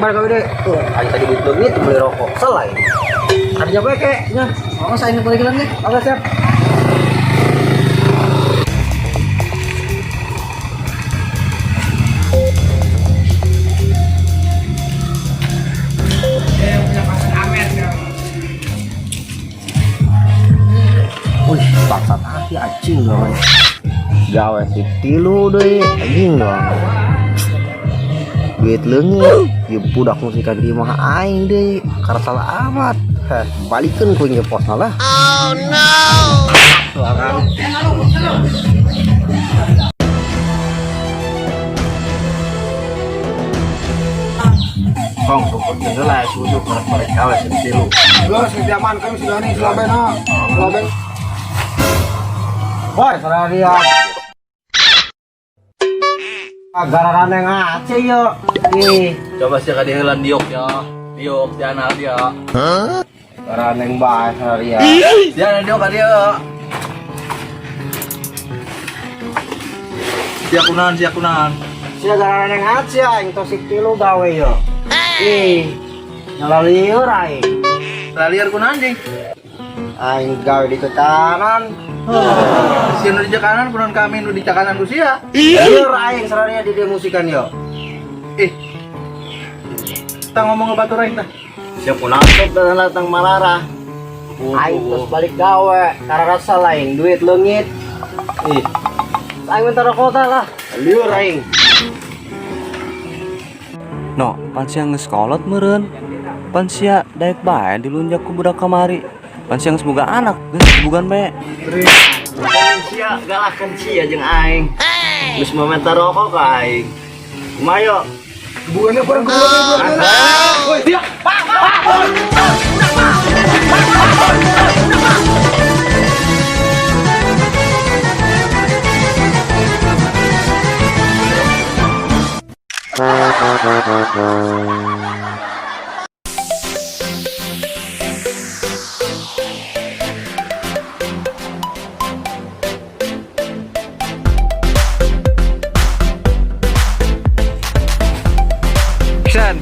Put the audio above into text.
balik gawe deui. Tuh, aing tadi duit leungit beli rokok. Selai. Ada bae kek nya. Oh, saya balik lagi. Oke, siap. Wih, bangsat hati anjing dong. Gawe si tilu deui anjing dong. Duit leungit, ieu budak musikan di imah aing deui, karasal amat. Heh, balikeun ku ke posna lah. Oh no. Tuangan. Kong, syukur lah, susu balik gawe si tilu. Geus diamankeun si Dani Surabaya. Surabaya. Woi, saudara dia. Gara-gara ngace yo. Ih, Coba sih ka diheulan diok ya. Diok jana dia. gara neng bae saudara dia. Jana diok ka dia. Sia kunaon, sia kunaon. Sia gara neng ngace aing tosik tilu gawe yo. Ih, nyala liur aing. Laliar kunaon jing? Aing gawe di kekanan. Sia nu di cakanan kunaon kami nu di cakanan ku sia. Liur aing saudara dia di musikan yo. Ih. Tah ngomong ke batur aing tah. Sia kunasop dan datang mararah. Aing terus balik gawe, karena rasa lain duit leungit. Ih, aing minta rokok tah lah. Liur aing. No, pan sia geus kolot meureun. Pan sia daek bae dilunjak ku budak kamari. Pan sia geus boga anak, geus bugan bae. Sia galakan sia jeung aing. Geus mamenta rokok ka aing. Kumaha yo? Hubungannya kurang hubungannya. Woi, dia. Action.